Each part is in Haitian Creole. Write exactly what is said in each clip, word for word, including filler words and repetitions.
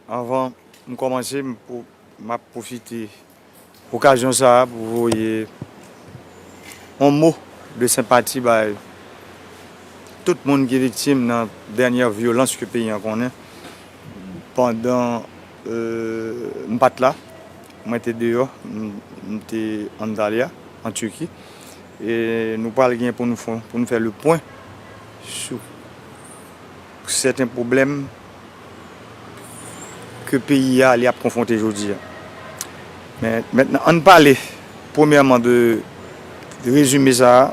Anvan m kòmanse, m pou- m ap pwofite okazyon sa a pou voye yon mo de senpati bay tout moun ki viktim nan dènyè vyolans ke peyi an konnen. Pandan, euh, m pa t la, mwen te deyò, m, m te Antalya, an Tiki. E nou pral gen pou nou fè, pou nou fè le pwen sou sèten pwoblèm ke peyi a li ap konfwonte jodi a. Men mentnan, ann pale premyèman de rezime sa a,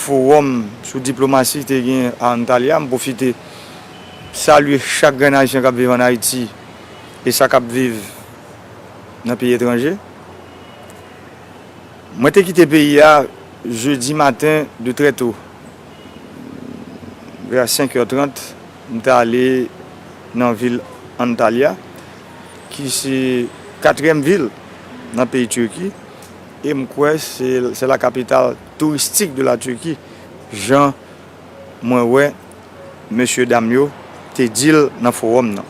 fowòm sou diplomasi te gen a Antalya. M pwofite salye chak grenn Ayisyen k ap viv ann Ayiti e sa k ap viv nan peyi etranje. Mwen te kite peyi a jedi maten de trè to. Vè senk è trant, m t ale nan vil Antalya, ki se katriyèm vil nan peyi Tiki, e m kwè se, se la capitale touristique de la Turquie, jan mwen wè mesye dam yo te di l nan fowòm nan.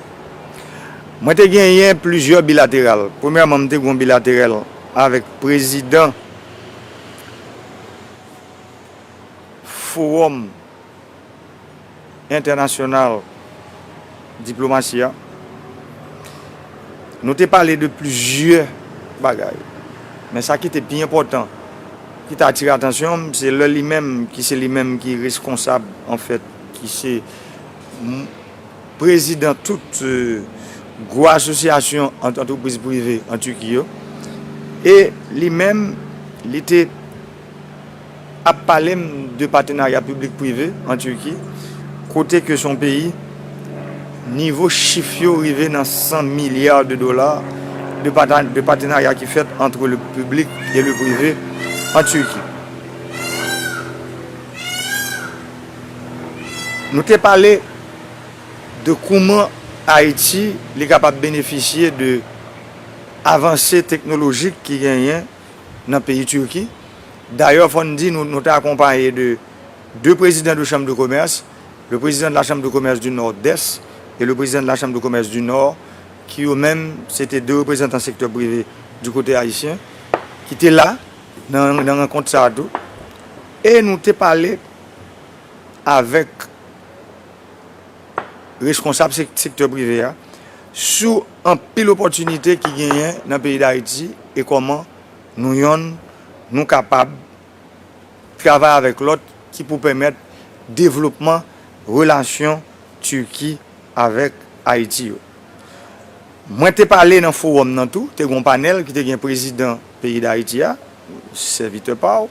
Mwen te genyen plizyè bilateral. Premyèman, m te gen yon bilateral avèk prezidan Fowòm Entènasyonal Diplomasi a. Nou te pale de plizyè bagay. Men sa ki te pi enpòtan, ki te atire atansyon m, se lè li menm, ki se li menm ki reskonsab, anfèt, ki se m- prezidan tout, euh, gwo asosyasyon ant- antrepriz prive an Tiki yo. E li menm, li te ap pale m de patenarya piblik prive an Tiki, kote ke se yon peyi, nivo chif yo rive nan san milya de dola de pata- de patenarya ki fèt ant le piblik e le prive an Tiki. Nou te pale de kouman Ayiti li kapab benefisye de avanse teknolojik ki genyen nan peyi Tiki. Dayè, fò n di nou, nou te akonpaye de de prezidan de chanm de komès, le président de la Chambre de Commerce du Nord-Est et le président de la Chambre de Commerce du Nord, ki yo menm, se te de reprezantan sektè prive di kote ayisyen, ki te la nan, nan rankont sa a tou. E nou te pale avèk reskonsab sek- sektè prive a sou anpil opòtinite ki genyen nan peyi Dayiti e kòman nou yonn, nou kapab travay avèk lòt ki pou pèmèt devlopman relasyon Tiki avèk Ayiti yo. Mwen te pale nan fowòm nan tou, te gen yon panèl ki te gen prezidan peyi Dayiti a, sèvitè pa w,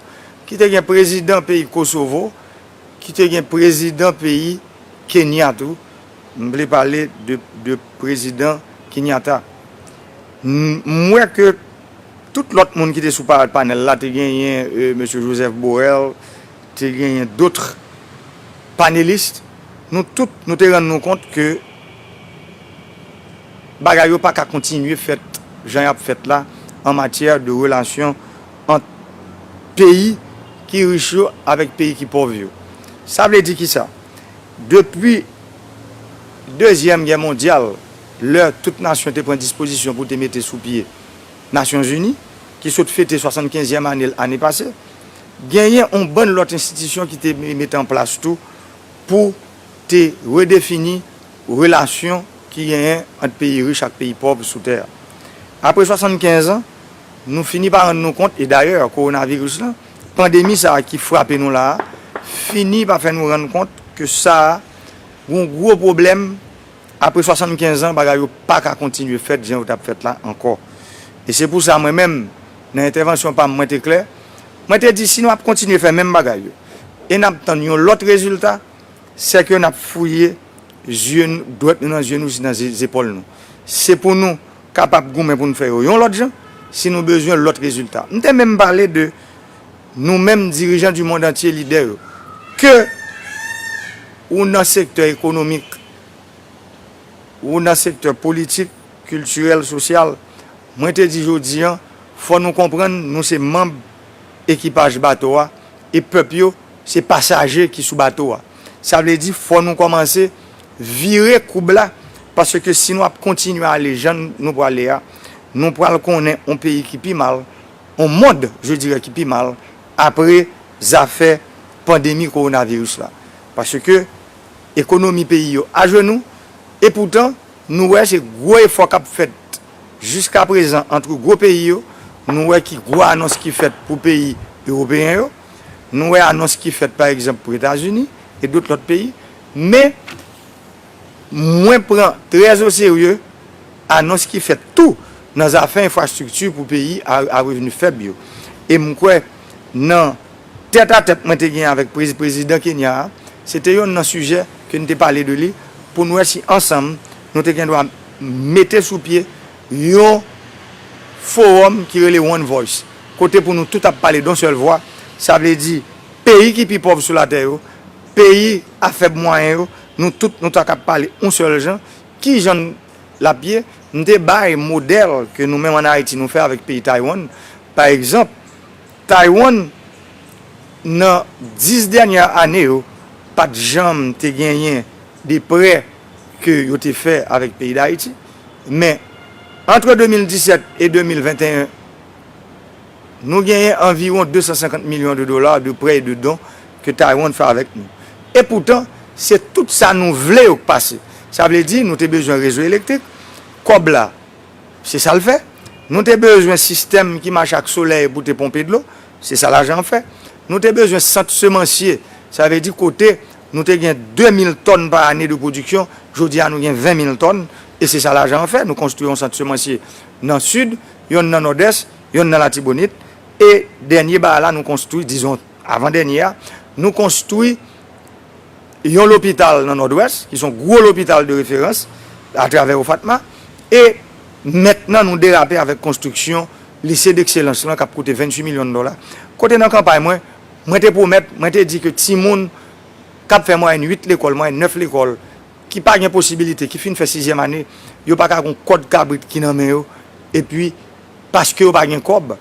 ki te gen prezidan peyi Kosovo, ki te gen prezidan peyi Kenya tou. M vle pale de, de prezidan Kenyatta. M, m wè ke tout lòt moun ki te sou pa- panèl la, te genyen, euh, mesye Joseph Borrell, te genyen dòt panelis. Nou tout, nou te rann nou kont ke bagay yo pa ka kontinye fèt jan y ap fèt la an matyè de relasyon ant peyi ki rich yo avèk peyi ki pòv yo. Sa vle di kisa? Depi Dezyèm Gè Mondyal, lè tout nasyon te pran dispozisyon pou te mete sou pye Nasyonzini, ki sot fete swasannkenzyèm ane l ane pase, genyen yon bann lòt enstitisyon ki te me- mete an plas tou pou te redefini relasyon ki genyen ant peyi rich ak peyi pòv sou tè a. Apre swasannkenz an, nou fini pa rann nou kont, e dayè, kowonaviris lan, pandemi sa a ki frape nou la a, fini pa fè nou rann kont ke sa a, gon gwo pwoblèm, apre swasannkenz an, bagay yo pa ka kontinye fèt jan yo t ap fèt la ankò. E se pou sa, mwen menm, nan entèvansyon pa m, mwen te klè, mwen te di, si nou ap kontinye fè menm bagay yo, e n ap tann yon lòt rezilta, sèke n ap fouye zye n- dwèt nou nan zye nou jis nan ze- zepòl nou. Se pou nou kapab goumen pou n fè yo yon lòt jan, si nou bezwen lòt rezilta. M te menm pale de nou menm dirijan di mond antye, lidè yo, ke ou nan sektè ekonomik, ou nan sektè politik, kiltirèl, sosyal, mwen te di jodi an, fò nou konprann nou se manm ekipaj bato a, e pèp yo se pasaje ki sou bato a. Sa vle di fò nou kòmanse vire koub la Paske si nou ap kontinye ale jan nou prale a, nou pral konnen yon peyi ki pi mal, yon mond, je dirais, ki pi mal, apre zafè pandemi kowonaviris la. Paske ekonomi peyi yo ajenou, e poutan, nou wè se gwo efò k ap fèt jiska prezan ant gwo peyi yo, nou wè ki gwo anons ki fèt pou peyi ewopeyen yo, nou wè anons ki fèt, pa egzanp, pou Etazini e dòt lòt peyi, men mwen pran trè o serye anons ki fèt tou nan zafè enfrastrikti pou peyi a, a revni fèb yo. E m kwè nan tètatèt mwen te gen avèk prezi-, prezidan Kenya a, se te yonn nan sijè ke n te pale de li pou n wè si ansanm nou te gen dwa mete sou pye yon fowòm ki rele One Voice, kote pou nou tout ap pale d on sèl vwa, sa vle di peyi ki pi pòv sou latè yo, peyi a fèb mwayen yo, nou tout nou ta kab pale yon sèl jan. Ki jan l ap ye? M te bay modèl ke nou menm ann Ayiti nou fè avèk peyi Taiwan. Pa egzanp, Taiwan, nan dis dènyè ane yo, pa t janm te genyen de prè ke yo te fè avèk peyi Dayiti. Men, ant de mil disèt e de mil venteyen, nou genyen anviwon de san senkant milyon de dola de prè e de don ke Taiwan fè avèk nou. E poutan, se tout sa nou vle yo k pase. Sa vle di, nou te bezwen rezo elektrik, kòb la, se sa l fè. Nou te bezwen sistèm ki mache ak solèy pou te ponpe dlo, se sa lajan an fè. Nou te bezwen sant semansye, sa vle di kote nou te gen de mil tòn pa ane de pwodiksyon, jodi a nou gen ven mil tòn, e se sa lajan an fè. Nou konstwi yon sant semansye nan sid, yonn nan nòdès, yonn nan Latibonit, e dènye bagay la nou konstwi, dizon, avan dènye a, nou konstwi yon lopital nan Nòdwès, ki se yon gwo lopital de referans atravè OFATMA, e mentnan nou derape avèk konstriksyon lise dekselans lan k ap koute venntuit milyon dola. Kote nan kanpay mwen, mwen te pwomèt, mwen te di ke timoun k ap fè mwayèn uit lekòl, mwayèn nèf lekòl, ki pa gen posibilite, ki fin fè sizyèm ane, yo pa ka gon kòd kabrit ki nan men yo, epi paske yo pa gen kòb,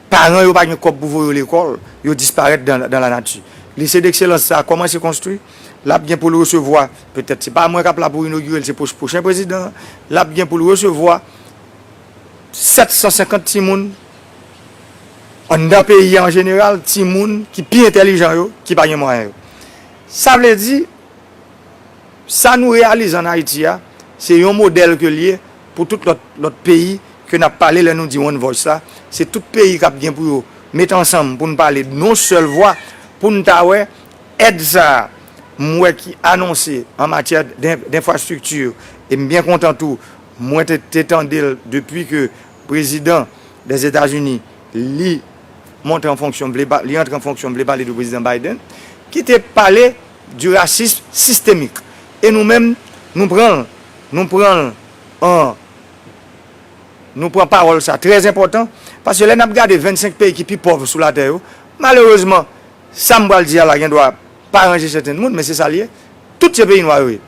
paran yo pa gen kòb pou voye yo lekòl, yo disparèt dan, dan lanati. Lise dekselans sa a kòmanse konstwi, l ap gen pou l resevwa, petèt se pa mwen k ap la pou inogire l, se pwoch-, pwochen prezidan an, l ap gen pou l resevwa sèt san senkant timoun anndan peyi a an jeneral, timoun ki pi entèlijan yo, ki pa gen mwayen yo. Sa vle di, sa nou reyalize ann Ayiti a, se yon modèl ke l ye pou tout lòt, lòt peyi ke n ap pale lè nou di One Voice la. Se tout peyi k ap gen pou yo met ansanm pou n pale d on sèl vwa, pou n ta wè èd sa a, m wè ki anonse an matyè d'en-, d'enfrastrikti, e m byen kontan tou, mwen te, te tande l depi ke prezidan Dèzetazini, li monte an fonksyon, vle pa-, li antre an fonksyon, vle pale de prezidan Biden, ki te pale du racisme systémique. E nou menm, nou pran l, nou pran l an, nou pran pawòl sa trè enpòtan, paske lè n ap gade vennsenk peyi ki pi pòv sou latè yo, malerezman, sa m pral di a la gen dwa pa ranje sèten moun, men se sa l ye. Tout se peyi nwa yo ye.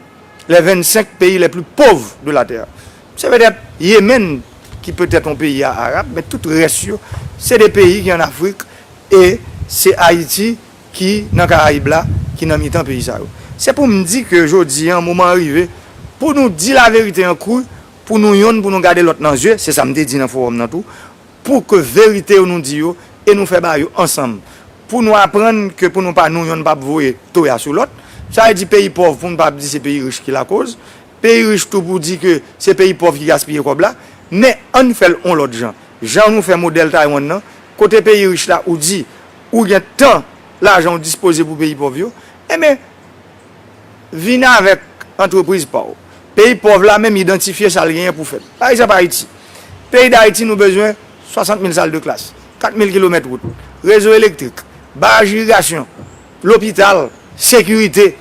Les vingt-cinq pays les plus pauvres de la terre. Se petèt Yemen ki petèt yon peyi a arab, men tout rès yo, se de peyi ki ann Afrik, e se Ayiti ki nan Karayib la, ki nan mitan peyi sa yo. Se pou m di ke jodi a, moman an rive pou nou di laverite an kri, pou nou yonn, pou nou gade lòt nan zye, se sa m te di nan fowòm nan tou, pou ke verite yo nou di yo, e nou fè bagay yo ansanm. Pou nou aprann ke pou nou pa nou yonn p ap voye toya sou lòt. Sa vle di peyi pòv, pou nou pa ap di se peyi rich ki lakoz. Peyi rich tou pou di ke se peyi pòv ki gaspiye kòb la. Men ann fè l yon lòt jan. Jan nou fè modèl Taiwan nan, kote peyi rich la ou di ou gen tan lajan ou dispoze pou peyi pòv yo, enben, vin avèk antrepriz pa w. Peyi pòv la menm idantifye sa l genyen pou fè l. Pa egzanp, Ayiti. Peyi Dayiti, nou bezwen swasant mil sal de klas, kat mil kilomèt wout, rezo elektrik, baraj irigasyon, lopital, sekirite.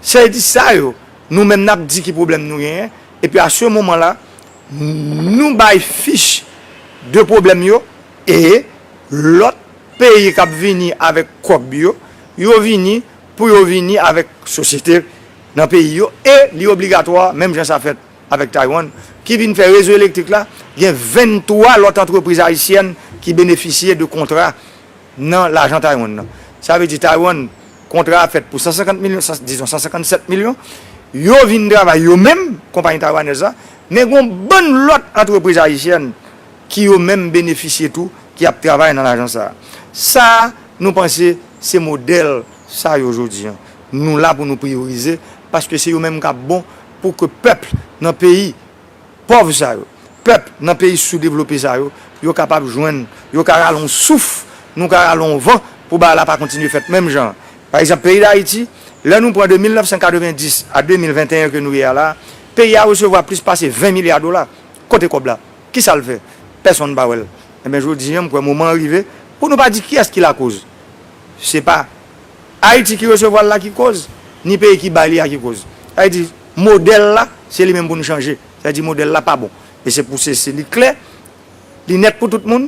Se di sa yo, nou menm n ap di ki pwoblèm nou genyen, epi a se moman la, nou bay fich de pwoblèm yo, e lòt peyi k ap vini avèk kòb yo, yo vini pou yo vini avèk sosyete nan peyi yo, e li obligatwa, menm jan sa fèt avèk Taiwan, ki vin fè rezo elektrik la, gen venntwa lòt antrepriz ayisyèn ki benefisye de kontra nan lajan Taiwan nan. Sa vle di Taiwan, kontra a fèt pou san senkant milyon, san, dizon san senkannsèt milyon, yo vin travay yo menm, konpayi taywanèz la, men gen yon bann lòt antrepriz ayisyèn ki yo menm benefisye tou, ki ap travay nan lajan sa a. Sa a, nou panse se modèl sa yo jodi a. Nou la pou nou priyorize, paske se yo menm k ap bon pou ke pèp nan peyi pòv sa yo, pèp nan peyi soudevlope sa yo, yo kapab jwenn, yo ka rale yon souf, nou ka rale yon van pou bagay la pa kontinye fèt menm jan an. Pa egzanp, peyi Dayiti, lè nou pran de mil nèf san katrevenndis a de mil venteyen ke nou ye a la, peyi a resevwa plis pase ven milya dola. Kote kòb la? Kisa l fè? Pèsonn pa wè l. Ebyen, jodi a, m kwè moman an rive pou nou pa di kiyès ki lakoz. Se pa Ayiti ki resevwa l la ki koz, ni peyi ki bay li a ki koz. Sa vle di, modèl la, se li menm pou n chanje. Sa vle di, modèl la pa bon. E se pou se, se li klè, li nèt pou tout moun.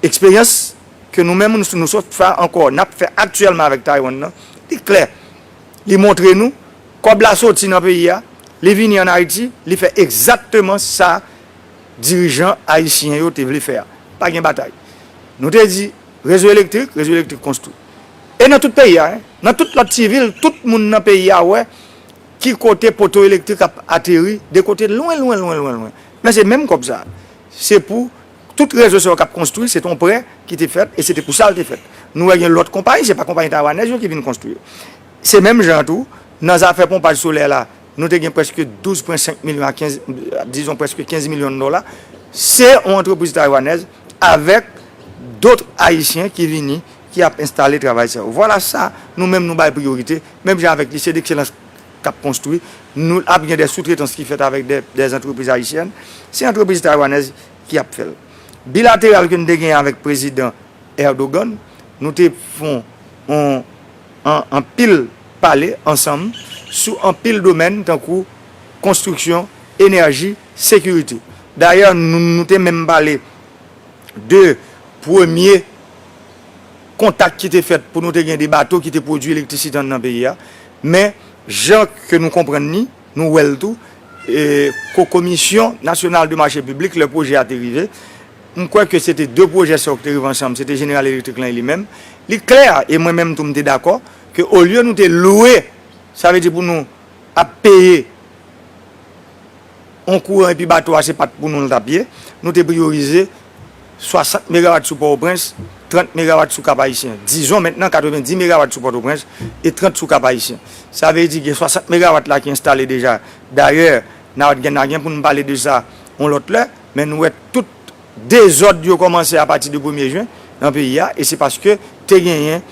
Eksperyans ke nou menm, nou, nou sot fè ankò, n ap fè aktyèlman avèk Taiwan nan, li klè. Li montre nou, kòb la soti nan peyi a, li vini ann Ayiti, li fè egzakteman sa dirijan ayisyen yo te vle fè a. Pa gen batay. Nou te di, rezo elektrik, rezo elektrik konstwi. E nan tout peyi a, en, nan tout lòt ti vil, tout moun nan peyi a wè ki kote poto elektrik ap ateri, de kote lwen, lwen, lwen, lwen, lwen. Men se menm kòb sa. Se pou tout rezo sa yo k ap konstwi, se te yon prè ki te fèt, e se te pou sa l te fèt. Nou wè gen lòt konpayi, se pa konpayi taywanèz yo ki vin konstwi yo. Se menm jan tou, nan zafè ponpaj solè la, nou te gen prèske douz pwen senk milyon a kenz, dizon prèske kenz milyon dola. Se yon antrepriz taywanèz avèk dòt ayisyen ki vini, ki ap enstale travay sa yo. Vwala sa, nou menm nou bay priyorite, menm jan avèk Lycée d'Excellence k ap konstwi, nou ap gen de soutretans ki fèt avèk de, de antrepriz ayisyèn. Se antrepriz taywanèz ki ap fè l. Bilateral ke n te genyen avèk prezidan Erdogan, nou te fè yon, an, anpil pale ansanm sou anpil domèn tankou konstriksyon, enèji, sekirite. Dayè, nou, nou te menm pale de premye kontak ki te fèt pou nou te gen de bato ki te pwodui elektrisite anndan peyi a. Men, jan ke nou konprann li, nou wè l tou, e, ko-, Komisyon Nasyonal de Mache Piblik, lè pwojè a te rive, m kwè ke se te de pwojè sa yo ki te rive ansanm, se te Jeneral Elektrik lan e li menm. Li klè, e mwen menm tou m te dakò, ke olye nou te lwe, sa vle di pou nou ap peye yon kouran epi bato a se pa t pou nou l t ap ye, nou te priyorize swasant megawat sou Pòtoprens, trant megawat sou Kap Ayisyen. Dizon mentnan katrevendi megawat sou Pòtoprens e trant sou Kap Ayisyen. Sa vle di gen swasant megawat la ki enstale deja. Dayè, n a gen, n a gen pou n pale de sa yon lòt lè, men nou wè tout dezòd yo kòmanse apati de premye jen nan peyi a, e se paske te genyen,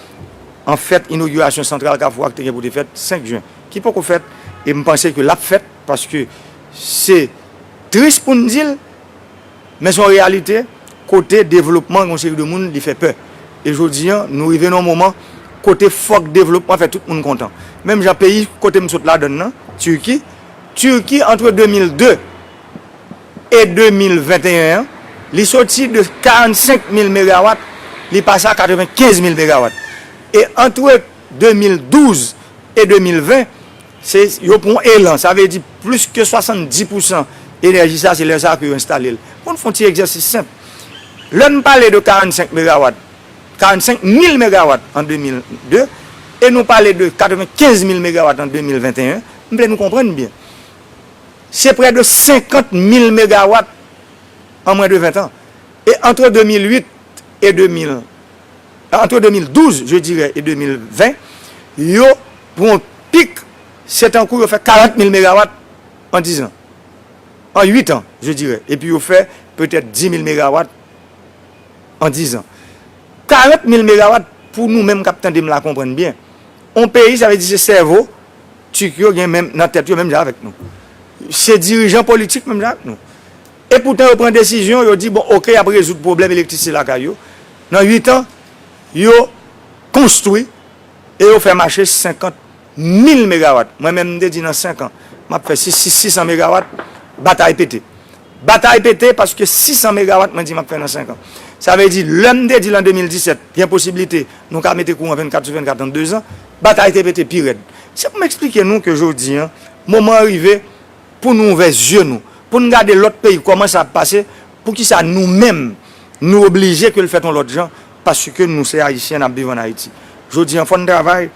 anfèt, inogirasyon santral Kafou a ki te gen pou te fèt senk jen, ki poko fèt, e m panse ke l ap fèt, paske se tris pou n di l, men se yon reyalite, kote devlopman yon seri de moun, li fè pè. E jodi a, nou rive nan yon moman kote fòk devlopman fè tout moun kontan. Menm jan peyi kote m sot ladan l nan, Tiki, Tiki, antre de mil de e de mil venteyen an, li soti de karannsenk mil megawat, li pase a katrevenkenz mil megawat. E antre de mil douz e de mil ven, se, yo pran yon elan, sa vle di plis ke swasanndis pousan enèji sa, se lè sa ke yo enstale l. Pou n fè yon ti egzèsis senp, lè n pale de karannsenk megawat, karannsenk mil megawat an de mil de, e nou pale de katrevenkenz mil megawat an de mil venteyen, m vle nou konprann byen. Se prè de senkant mil megawat an mwens de ven tan. E antre de mil uit e de mil, antre de mil douz, je dirais, e de mil ven, yo pran yon pik, se tankou yo fè karant mil megawat an diz an. An uit an, je dirais. Epi yo fè petèt dis mil megawat an diz an. Karant mil megawat, pou nou menm k ap tande m la konprann byen. Yon peyi, sa vle di se sèvo Tik yo gen menm nan tèt yo menm jan avèk nou. Se dirijan politik menm jan avèk nou. E poutan yo pran desizyon, yo di, bon, oke, y ap rezoud pwoblèm elektrisite lakay yo. Nan uit an, yo konstwi e yo fè mache senkant mil megawat. Mwen menm, m te di nan senk an, m ap fè sis, sis, sis san megawat, batay pete. Batay pete paske sis san megawat mwen di m ap fè nan senk an. Sa vle di, lè m te di l an de mil disèt, gen posiblite nou ka mete kouran vennkat sou vennkat an de zan, batay te pete pi rèd. Se pou m eksplike nou ke jodi a, moman an rive pou nou ouvè zye nou, pou n gade lòt peyi kòman sa ap pase, poukisa nou menm, nou oblije ke l fèt yon lòt jan, paske nou se Ayisyen, n ap viv ann Ayiti. Jodi a, fò n travay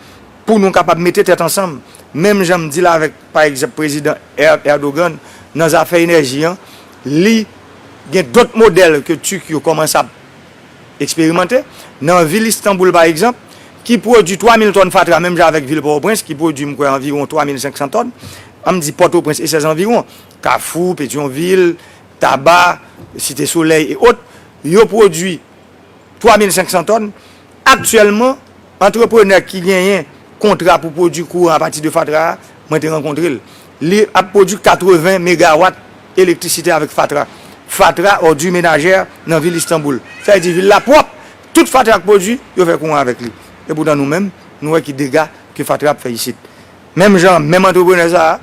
pou nou kapab mete tèt ansanm, Menm jan m di l avèk, pa egzanp, prezidan Er- Erdogan, nan zafè enèji an, li gen dòt modèl ke Turk yo kòmanse ap eksperimante. Nan vil Istanbul, pa egzanp, ki pwodui twa mil tòn fatra, menm jan avèk vil Pòtoprens, ki pwodui, m kwè, anviwon twa mil senk san tòn, an m di Pòtoprens e sèz anviwon, Kafou, Petyonvil, Taba, Site Solèy e òt, yo pwodui twa mil senk san tòn. Aktyèlman, antreprenè ki genyen kontra pou pwodui kouran apati de fatra a, mwen te rankontre l. Li ap pwodui katreven megawat elektrisite avèk fatra. Fatra, òdi menajè nan vil Istanbul. Sa vle di vil la pwòp. Tout fatra k pwodui, yo fè kouran avèk li. Epoutan nou menm, nou wè ki dega ke fatra ap fè isit. Menm jan, menm antreprenè sa a,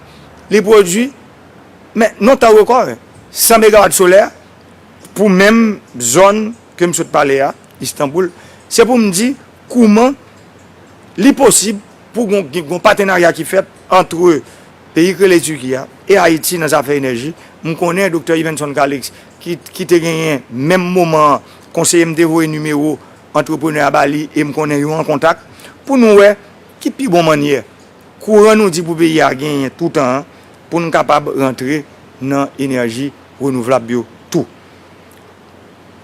li pwodui, men nan tan rekò, san megawat solè, pou menm zòn ke m sot pale a, Istanbul, se pou m di kouman li posib pou gon, gon patenarya ki fèt ant peyi k rele Tiki a e Ayiti nan zafè enèji. M konnen Doktè Yvenson Calix, ki, ki te genyen menm moman an, konseye m te voye nimewo antreprenè a ba li e m konnen yo an kontak pou nou wè ki pi bon mannyè kouran nou di pou peyi a genyen toutan an, pou n kapab rantre nan enèji renouvlab yo tou.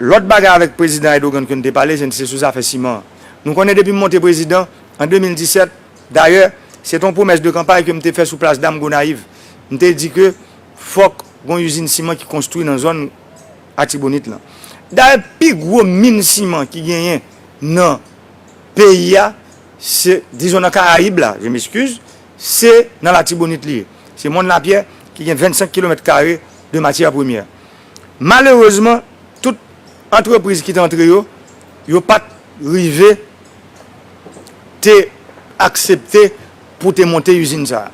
Lòt bagay avèk prezidan Erdogan ke n te pale, se, se sou zafè siman an. Nou konnen depi m monte prezidan an de mil disèt, dayè, se te yon pwomès de kanpay ke m te fè sou plas Dam Gonayiv. M te di ke fòk gon izin siman ki konstwi nan zòn Atibonit lan. Dayè, pi gwo min siman ki genyen nan peyi a, se, dizon nan Karayib la, je m'excuse, se nan Latibonit li ye. Se Mòn Lapyè ki gen vennsenk kilomèt kare de matyè premyè. Malerezman, tout antrepriz ki te antre yo, yo pa t rive te aksepte pou te monte izin sa a.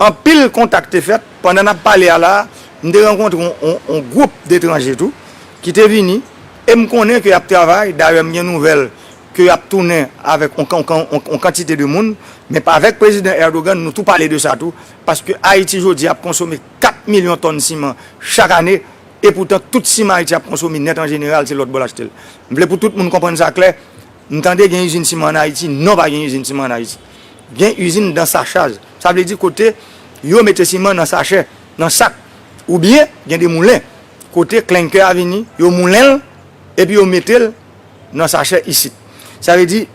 Anpil kontak te fèt. Pandan n ap pale a la a, m te rankontre yon, yon, yon gwoup detranje tou ki te vini, e m konnen ke y ap travay. Dayè, m gen nouvèl ke y ap tounen avèk yon, yon, yon, yon kantite de moun, men pa avèk prezidan Erdogan, nou tou pale de sa tou, paske Ayiti jodi a ap konsome kat milyon tòn siman chak ane, epoutan tout siman Ayiti ap konsome nèt an jeneral, se lòt bò l achte l. M vle pou tout moun konprann sa klè, M tande gen izin siman ann Ayiti. Non, pa gen izin siman ann Ayiti. Gen izin dan sachaj. Sa vle di kote yo mete siman nan sachè, nan sak. Oubyen, gen de moulen. Kote klenkè a vini, yo moulen l, epi yo mete l nan sachè isit. Sa vle di,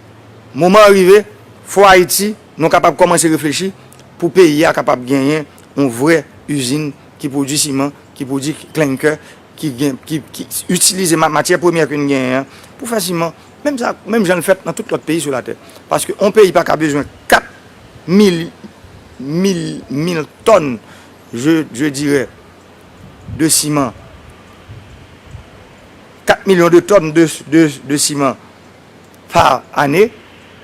moman an rive, fò Ayiti, nou kapab kòmanse reflechi pou peyi a kapab genyen yon vrè izin ki pwodui siman, ki pwodui klenkè, ki gen, ki, ki itilize ma-, matyè premyè ke n genyen an pou fè siman, menm sa, menm jan l fèt nan tout lòt peyi sou latè. Paske yon peyi pa ka bezwen kat mil, mil, mil tòn, je, je dirais, de siman, kat milyon de tòn de, de, de siman pa ane,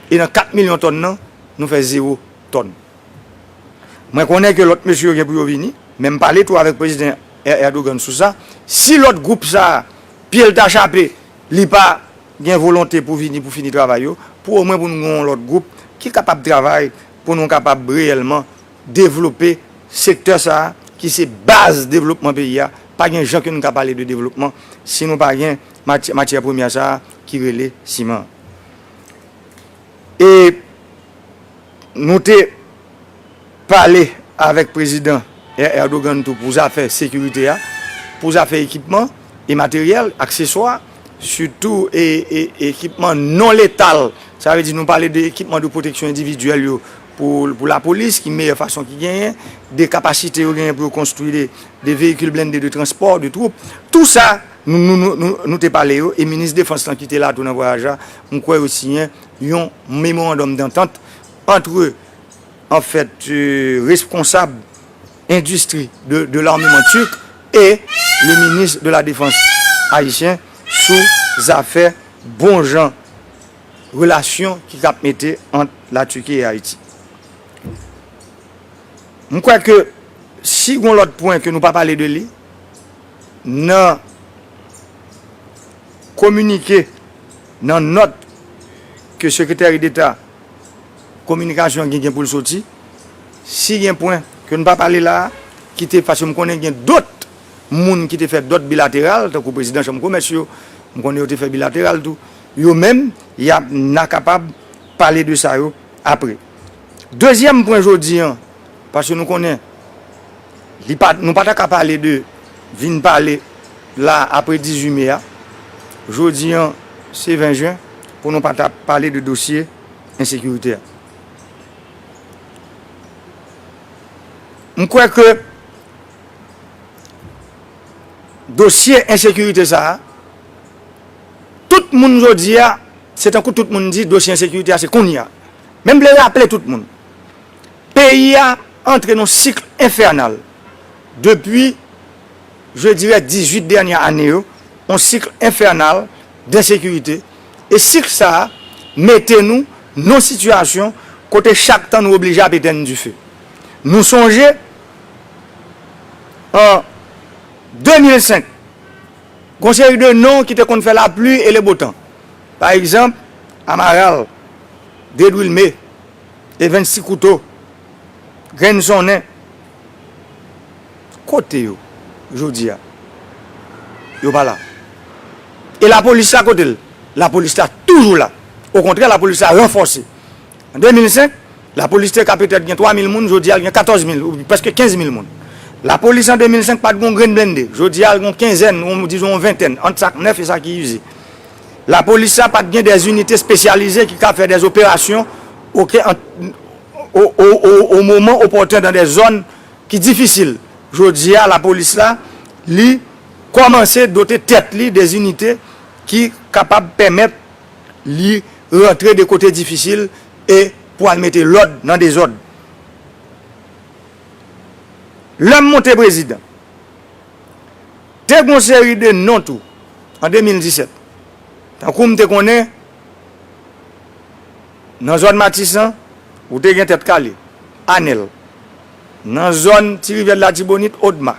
e nan kat milyon tòn nan, nou fè zewo tòn. Mwen konnen ke lòt mesye yo gen pou yo vini, men m pale tou avèk prezidan Er-, Erdogan sou sa. Si lòt gwoup sa a, pye l ta chape, li pa gen volonte pou vini, pou fini travay yo, pou omwen pou nou gen yon lòt gwoup ki kapab travay, pou nou kapab reyèlman devlope sektè sa a, ki se baz devlopman peyi a. Pa gen jan ke nou ka pale de devlopman si nou pa gen maty-, matyè premyè sa a ki rele siman. E nou te pale avèk prezidan Er-, Erdogan tou pou zafè sekirite a, pou zafè ekipman e materyèl, akseswa, sitou e, e, ekipman non letal. Sa vle di nou pale de ekipman de pwoteksyon endividyèl yo pou, pou lapolis, ki meyè fason ki genyen, de kapasite yo genyen pou yo konstwi de, de veyikil blende de transpò, de twoup. Tou sa, nou, nou, nou, nou, nou te pale yo, e minis defans lan ki te la tou nan vwayaj la, m kwè yo siyen yon memorandòm dantant antre, an fèt, euh, responsab endistri de, de l'armement turc et le ministre de la Défense haïtien sou zafè bon jan relasyon ki k ap mete ant Latiki e Ayiti. M kwè ke si gon lòt pwen ke nou pa pale de li, nan kominike, nan nòt ke Sekretè Deta Kominikasyon an gen, gen pou l soti, si gen pwen ke n pa pale la a, ki te, paske m konnen gen dòt moun ki te fè dòt bilateral, tankou prezidan chanm komès yo, m konnen yo te fè bilateral tou, yo menm, y ap, n a kapab pale de sa yo apre. Dezyèm pwen jodi an, Paske nou konnen, li pa, nou pa ta ka pale de, vin pale la apre dizuit me a. Jodi an, se ven jen, pou nou pa ta pale de dosye ensekirite a. M kwè ke dosye ensekirite sa a, tout moun jodi a, se tankou tout moun di dosye ensekirite a se kounye a. Men m vle raple tout moun, peyi a antre nan sik enfènal depi, je dirais, dizuit dènye ane yo, yon sik enfènal d ensekirite. E sik sa a mete nou nan yon sitiyasyon kote chak tan nou oblije ap etenn dife. Nou sonje, an de mil senk, gon seri de non ki te konn fè lapli e le botan. Pa egzanp, Amaral, Dedwilme, Evens Ti Kouto, Grenn Sonnen. Kote yo jodi a? Yo pa la. E lapolis la, kote l? Lapolis la toujou la. Okontrè, lapolis la ranfòse. An de mil senk, lapolis te ka petèt gen twa mil moun, jodi a l gen katòz mil, ou prèske kenz mil moun. Lapolis an de mil senk pa t gon grenn blende, jodi a l gon kenzèn, ou dizon yon ventèn, ant sa k nèf e sa ki ize. Lapolis la pa t gen dè inite espesyalize ki ka fè dè operasyon, oke, an, o, o, o, o moman opòten dan dè zòn ki difisil. Jodi a, lapolis la, li kòmanse dote tèt li dè inite ki kapab pèmèt li rantre de kote difisil e pou al mete lòd nan dezòd. Lè m monte prezidan, te gon seri de non tou an de mil disèt. Tankou m te konnen, nan zòn Matisan, ou te gen Tèt Kale, Anèl. Nan zòn Ti Rivyè Latibonit, Odma.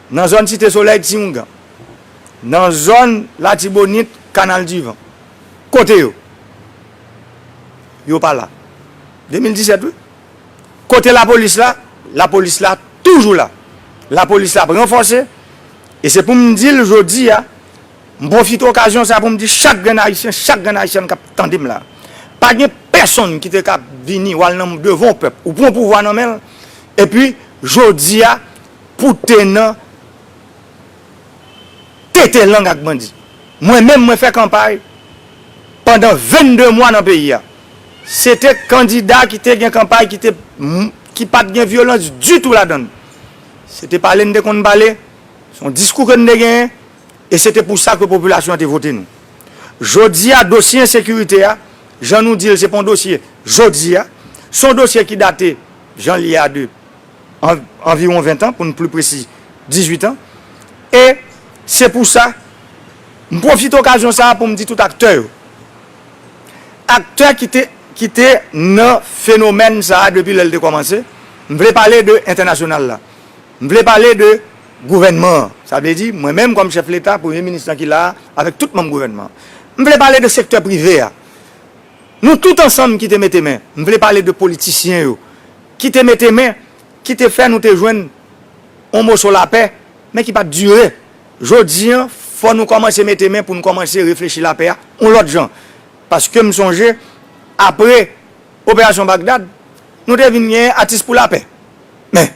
Nan zòn Site Solèy, Ti Oungan. Nan zòn Latibonit, Kanal Divan. Kote yo? Yo pa la. De mil disèt, wi. Kote lapolis la? Lapolis la toujou la. Lapolis la ap ranfòse. E se pou m di l jodi a, m pwofite okazyon sa pou m di chak grenn Ayisyen, chak grenn Ayisyèn k ap tande m la, pa gen pèsonn ki te ka vini w al nan devan yon pèp, ou pran pouvwa nan men l, epi jodi a, pou te nan tete lang ak bandi. Mwen menm, mwen fè kanpay pandan vennde mwa nan peyi a. Se te kandida ki te gen kanpay ki te, ki pa t gen vyolans ditou ladan l. Se te pale n te konn pale, se yon diskou ke n te genyen, e se te pou sa ke popilasyon an te vote nou. Jodi a, dosye ensekirite a, jan nou di l, se pa yon dosye jodi a, se yon dosye ki date, jan l ye a, de an-, anviwon ven tan, pou n pli presi, dizuit an. E se pou sa, m pwofite okazyon sa a pou m di tout aktè yo. Aktè ki te, ki te nan fenomèn sa a depi lè l te kòmanse, m vle pale de entènasyonal la. M vle pale de gouvènman an. Sa vle di, mwen menm kòm chèf Leta, premye minis lan ki la a, avèk tout manm gouvènman an. M vle pale de sektè prive a. Nou tout ansanm ki te mete men, m vle pale de politisyen yo, ki te mete men, ki te fè nou te jwenn yon moso lapè, men ki pa t dire. Jodi an, fò nou kòmanse mete men pou n kòmanse reflechi lapè a yon lòt jan. Paske m sonje, apre Operasyon Bagdad, nou te vin gen Atis pou Lapè. Men,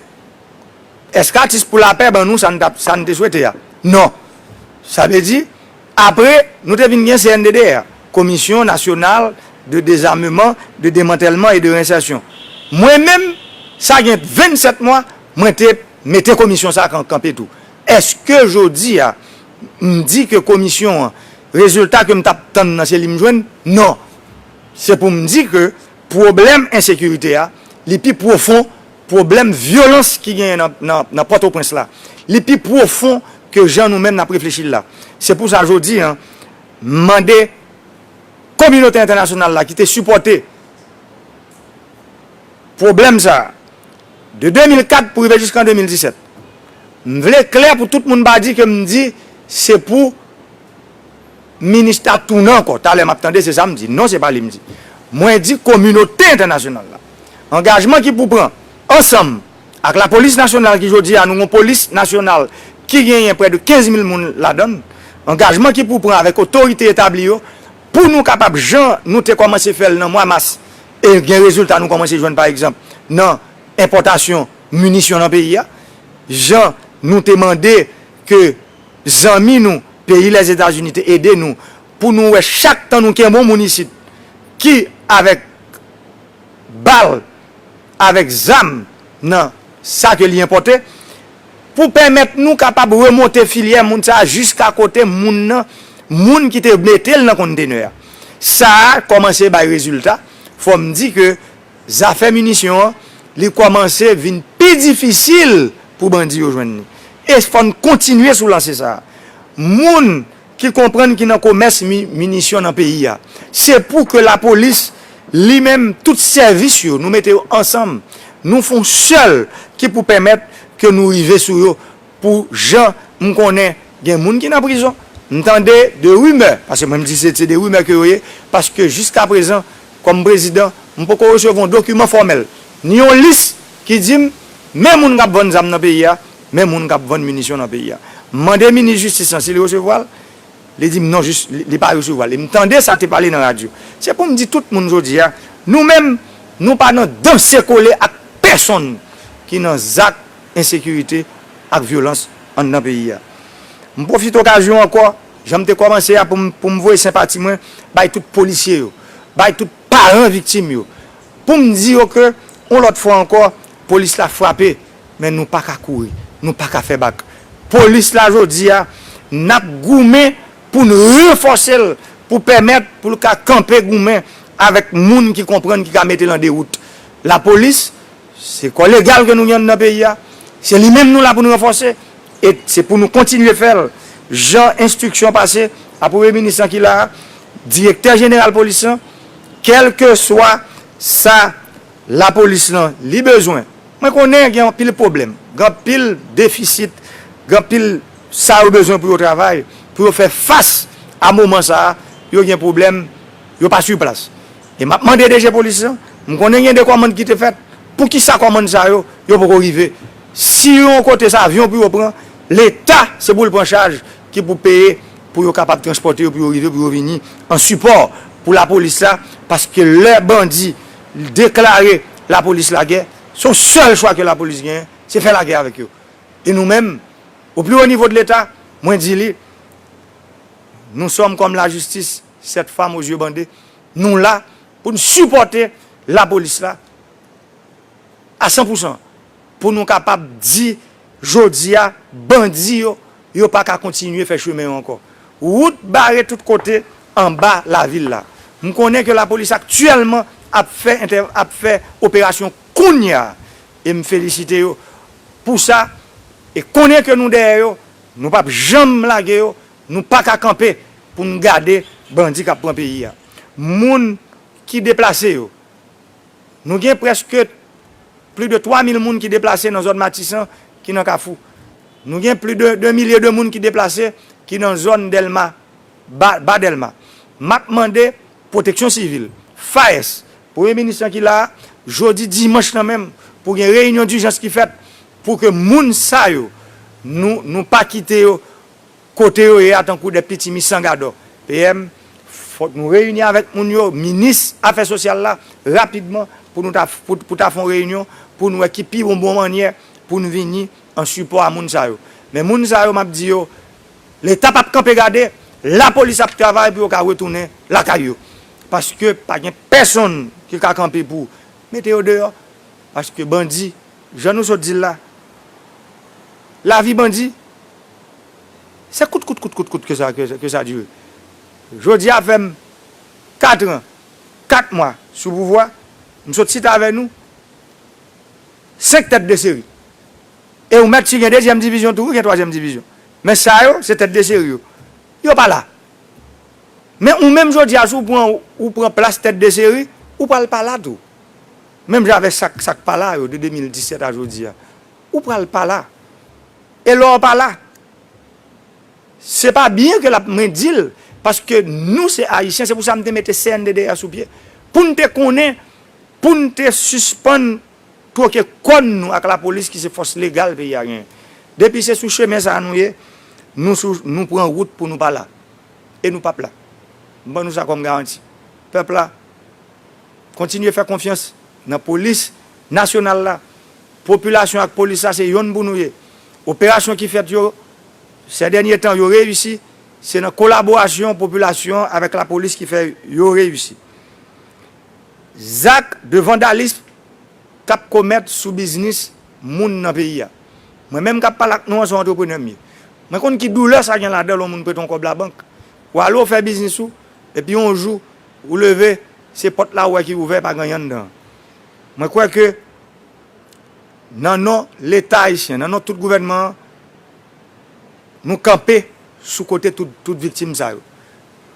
èske Atis pou Lapè ban nou sa n t ap, sa n te swete a? Non. Sa vle di, apre, nou te vin gen C N D D R, Commission Nationale de Désarmement, de Démantèlement et de Réinsertion. Mwen menm, sa gen vennsèt mwa, mwen te mete komisyon sa a kan-, kanpe tou. Èske jodi a, m di ke komisyon an, rezilta ke m t ap tann nan, se li m jwenn? Non. Se pou m di ke pwoblèm ensekirite a, li pi pwofon pwoblèm vyolans ki genyen nan, nan, nan Pòtoprens la. Li pi pwofon ke jan nou menm n ap reflechi l la. Se pou sa jodi a, m mande kominote entènasyonal la ki te sipòte pwoblèm sa a, de de mil kat pou rive jiska de mil disèt. M vle klè pou tout moun pa di ke m di se pou minis la tounen ankò. Talè m ap tande se sa m di. Non, se pa li m di. Mwen di kominote entènasyonal la. Angajman ki pou pran ansanm ak lapolis nasyonal ki jodi a nou gon polis nasyonal ki genyen prè de kenz mil moun ladan l. Angajman ki pou pran avèk otorite etabli yo pou nou kapab, jan nou te kòmanse fè l nan mwa mas, e gen rezilta nou kòmanse jwenn, pa egzanp, nan enpòtasyon minisyon nan peyi a, jan nou te mande ke zanmi nou, peyi Lèzetazini, te ede nou pou nou wè chak tan nou kenbe yon moun isit ki avèk bal, avèk zam nan sa ke li enpòte, pou pèmèt nou kapab remonte filyè moun sa a jiska kote moun nan, moun ki te mete l nan kontenè a. Sa a kòmanse bay rezilta. Fò m di ke zafè minisyon an, li kòmanse vin pi difisil pou bandi yo jwenn li. E fò n kontinye sou lanse sa a. Moun ki konprann ki nan komès mi- minisyon nan peyi a, se pou ke lapolis, li menm, tout sèvis yo, nou mete yo ansanm, nou fè yon sèl ki pou pèmèt ke nou rive sou yo, pou jan m konnen gen moun ki nan prizon. M tande de rimè, paske mwen m di se, se de rimè ke yo ye, paske jiska prezan, kòm prezidan, m poko resevwa yon dokiman fòmèl, ni yon lis ki di m, men moun k ap vann zam nan peyi a, men moun k ap vann minisyon nan peyi a. M mande minis jistis lan si li resevwa l, li di m non, jis, li, li pa resevwa l. E m tande sa te pale nan radyo. Se pou m di tout moun jodi a, nou menm, nou pa nan danse kole ak pèsonn ki nan zak ensekirite ak vyolans anndan peyi a. M pwofite okazyon ankò, jan m te kòmanse a, pou m, pou m voye senpati mwen bay tout polisye yo, bay tout paran viktim yo, pou m di yo ke, yon lòt fwa ankò, polis la frape, men nou pa ka kouri, nou pa ka fè bak. Polis la jodi a, n ap goumen pou n ranfòse l, pou pèmèt pou l ka kanpe goumen avèk moun ki konprann, ki ka mete l an dewout. Lapolis, se kò legal ke nou gen anndan peyi a. Se li menm nou la pou nou ranfòse. E se pou nou kontinye fè l. Jan enstriksyon pase a premye minis lan ki la a, direktè jeneral polis lan, kèlkeswa sa lapolis lan li bezwen. Mwen konnen gen anpil pwoblèm, gen anpil defisit, gen anpil sa yo bezwen pou yo travay, pou yo fè fas a moman sa a, yo gen pwoblèm, yo pa sou plas. E m ap mande D G polis lan, m konnen gen de kòmann ki te fèt, poukisa kòmann sa yo, yo poko rive? Si yo yon kote se avyon pou yo pran, Leta se pou l pran chaj ki pou peye pou yo kapab transpòte yo, pou yo rive, pou yo vini an sipò pou lapolis la, paske lè bandi deklare lapolis lagè, se yon sèl chwa ke lapolis genyen, se fè lagè avèk yo. E nou menm, au plus haut niveau de Leta, mwen di li, nous sommes comme la justice, cette femme aux yeux bandés, nou la pou n sipòte lapolis la a san pou san, pou nou kapab di, jodi a, bandi yo, yo pa ka kontinye fè chemen yo ankò. Wout bare tout kote anba lavil la. M konnen ke lapolis aktyèlman ap fè entè-, ap fè operasyon kounye a, e m felisite yo pou sa, e konnen ke nou dèyè yo, nou p ap janm lage yo, nou pa ka kanpe pou n gade bandi k ap pran peyi a. Moun ki deplase yo, nou gen prèske plis de twa mil moun ki deplase nan zòn Matisan ki nan Kafou. Nou gen plis de de milye de moun ki deplase ki nan zòn Dèlma, ba, ba Dèlma. M ap mande Pwoteksyon Sivil, FAES, premye minis lan ki la a, jodi dimanch lan menm, pou gen reyinyon dijans ki fèt pou ke moun sa yo, nou, nou pa kite yo kote yo ye a tankou de pitimi san gadò. P M, fòk nou reyini avèk moun yo, minis afè sosyal la, rapidman, pou nou ta, pou, pou ta fè yon reyinyon, pou nou wè ki pi bon, bon mannyè pou nou vini an sipò a moun sa yo. Men moun sa yo, m ap di yo, Leta p ap kanpe gade, lapolis ap travay pou yo ka retounen lakay yo. Paske pa gen pèsonn ki ka kanpe pou mete yo deyò, paske bandi, jan nou sot di l la, lavi bandi, se kout, kout, kout, kout, kout ke sa, ke, ke sa dire. Jodi a fè m kat an, kat mwa sou pouvwa, m sot chita avè nou, senk tèt de seri. E ou mèt si gen dezyèm divizyon tou, wi, gen twazyèm divizyon. Men sa yo, se tèt de seri yo. Yo pa la. Men ou menm jodi a, si w pran, ou pran plas tèt de seri, ou pral pa la tou. Menm jan avèk sa k, sa k pa la yo, de de mil disèt a jodi a. Ou pral pa la. E lè w pa la, se pa byen ke l ap, mwen di l, paske nou se Ayisyen, se pou sa m te mete C N D D A sou pye. Pou n te konnen, pou n te sispann twoke kòn nou ak lapolis ki se fòs legal peyi a genyen. Depi se sou chemen sa a nou ye, nou sou, nou pran wout pou nou pa la. E nou p ap la. M ban nou sa kòm garanti. Pèp la, kontinye fè konfyans nan polis nasyonal la, Popilasyon ak polis la se yonn pou nou ye. Operasyon ki fèt yo, sè dènye tan yo reyisi, se nan kolaborasyon popilasyon avèk lapolis ki fè yo reyisi. Zak de vandalis k ap komèt sou biznis moun nan peyi a. Mwen menm k ap pale ak nou an se yon antreprenè m ye. Mwen konn ki doulè sa gen ladan l yon moun prete yon kòb labank. Ou ale ou fè biznis ou, epi yon jou, ou leve, se pòt la ou wè ki ouvè, pa gen anyen anndan. Mwen kwè ke nan non Leta ayisyen, nan non tout gouvènman an, nou kanpe sou kote tout, tout viktim sa yo.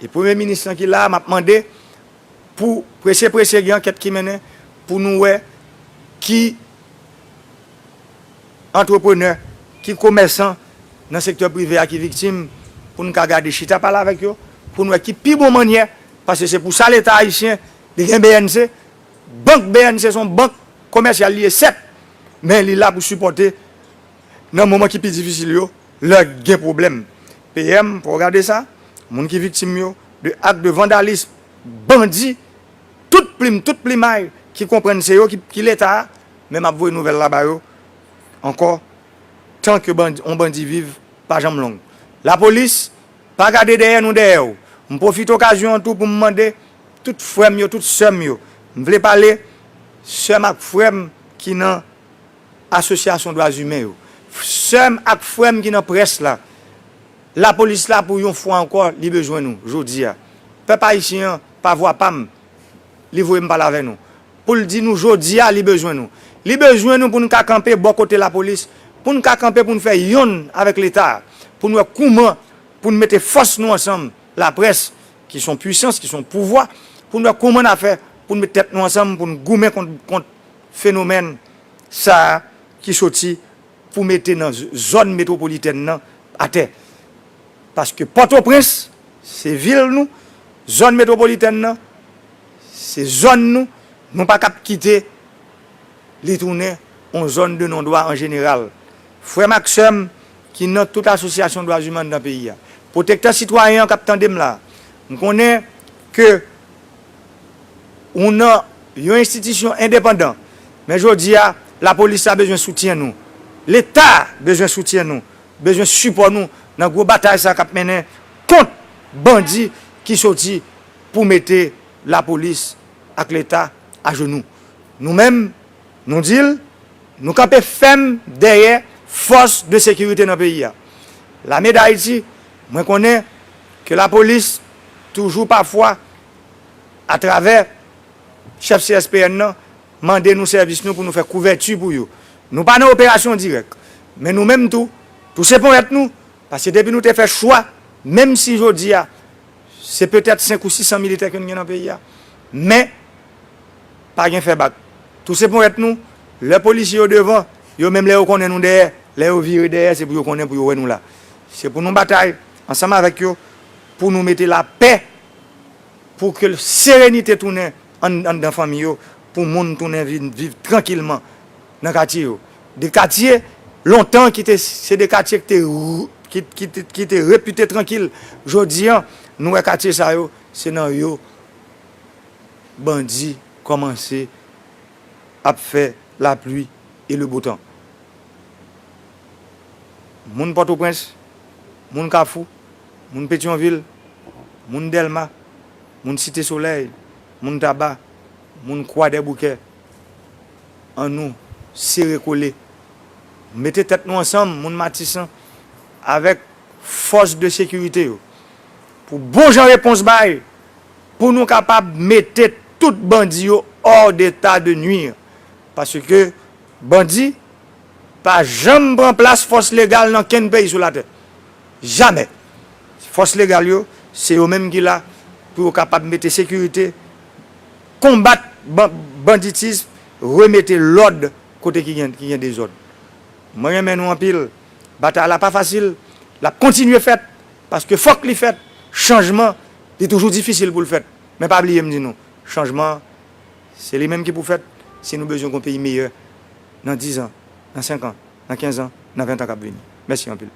E premye minis lan ki la a, m ap mande pou prese prese gen ankèt ki mennen pou nou wè ki antreprenè, ki komèsan nan sektè prive a ki viktim, pou n ka gade chita pale avèk yo, pou n wè ki pi bon mannyè, paske se pou sa Leta ayisyen, li gen B N C, bank B N C se yon bank komèsyal li ye, sèt, men li la pou sipòte nan moman ki pi difisil yo, lè gen pwoblèm. P M, fò w gade sa, moun ki viktim yo de ak de vandalis, bandi, tout plim, tout plimay ki konprann se yo ki, ki Leta a, men m ap voye nouvèl la ba yo ankò, tan ke bandi, yon bandi viv, pa janm long. Lapolis, pa gade dèyè nou dèyè w. M pwofite okazyon an tou pou m mande tout frè m yo, tout sè m yo. M vle pale sè m ak frè m ki nan asosyasyon dwa imen yo. Sè m ak frè m ki nan près la. Lapolis la pou yon fwa ankò, li bezwen nou, jodi a. Pèp ayisyen an, pa vwa pa m, li voye m pale avè nou. Pou l di nou jodi a, li bezwen nou. Li bezwen nou pou n ka kanpe bò kote lapolis, pou n ka kanpe pou n fè yonn avèk Leta a, pou n wè kouman pou n mete fòs nou ansanm, laprès, ki se yon pwisans, ki se yon pouvwa, pou n wè kouman n a fè pou n met tèt nou ansanm, pou n goumen kont, kont fenomèn sa a ki soti pou mete nan z-, zòn metwopolitèn nan atè. Paske Pòtoprens, se vil nou, zòn metwopolitèn nan, se zòn nou, nou pa kab kite li tounen yon zòn de non dwa an jeneral. Frè m ak sè m ki nan tout asosyasyon dwa imen anndan peyi a, pwotektè sitwayen an k ap tande m la, m konnen ke ou nan yon enstitisyon endepandan, men jodi a, lapolis la bezwen soutyen nou. Leta bezwen soutyen nou, bezwen sipò nou nan gwo batay sa k ap mennen kont bandi ki soti pou mete lapolis ak Leta ajenou. Nou menm, nou di l, nou kanpe fèm dèyè fòs de sekirite nan peyi a. Lame Dayiti, mwen konnen ke lapolis toujou pafwa atravè chèf C S P N nan, mande nou sèvis nou pou nou fè kouvèti pou yo. Nou pa nan operasyon dirèk, men nou menm tou, touse ponyèt nou, paske depi nou te fè chwa, menm si jodi a, se petèt senk ou sis san militè ke n gen nan peyi a, men pa gen fè bak. Touse ponyèt nou, lè polisye yo devan, yo menm lè yo konnen nou dèyè, lè yo vire dèyè, se pou yo konnen pou yo wè nou la. Se pou nou batay ansanm avèk yo, pou nou mete lapè, pou ke serenite tounen ann-, anndan fanmi yo, pou moun tounen vin viv trankilman nan katye yo. De katye, lontan, ki te, se de katye ki te, ki, ki te, ki te repite trankil. Jodi a, nou wè katye sa yo, se nan yo bandi kòmanse ap fè lapli e le bo tan. Moun Pòtoprens, moun Kafou, moun Petyonvil, moun Dèlma, moun Site Solèy, moun Taba, moun Kwadèboukè, ann nou sere kole, mete tèt nou ansanm, moun Matisan, avèk fòs de sekirite yo, pou bon jan repons bay, pou nou kapab mete tout bandi yo hors d'état de nuire. Paske bandi pa janm pran plas fòs legal nan kenn peyi sou latè. Jamè. Fòs legal yo, se yo menm ki la pou yo kapab mete sekirite, konbat ban-, banditis, remete lòd kote ki gen, ki gen dezòd. Mwen renmen nou anpil. Batay la pa fasil. L ap kontinye fèt, paske fòk li fèt. Chanjman, li toujou difisil pou l fèt. Men pa bliye m di nou, chanjman an, se li menm ki pou fèt si nou bezwen gen yon peyi meyè nan diz an, nan senk an, nan kenz an, nan ven an k ap vini. Mèsi anpil.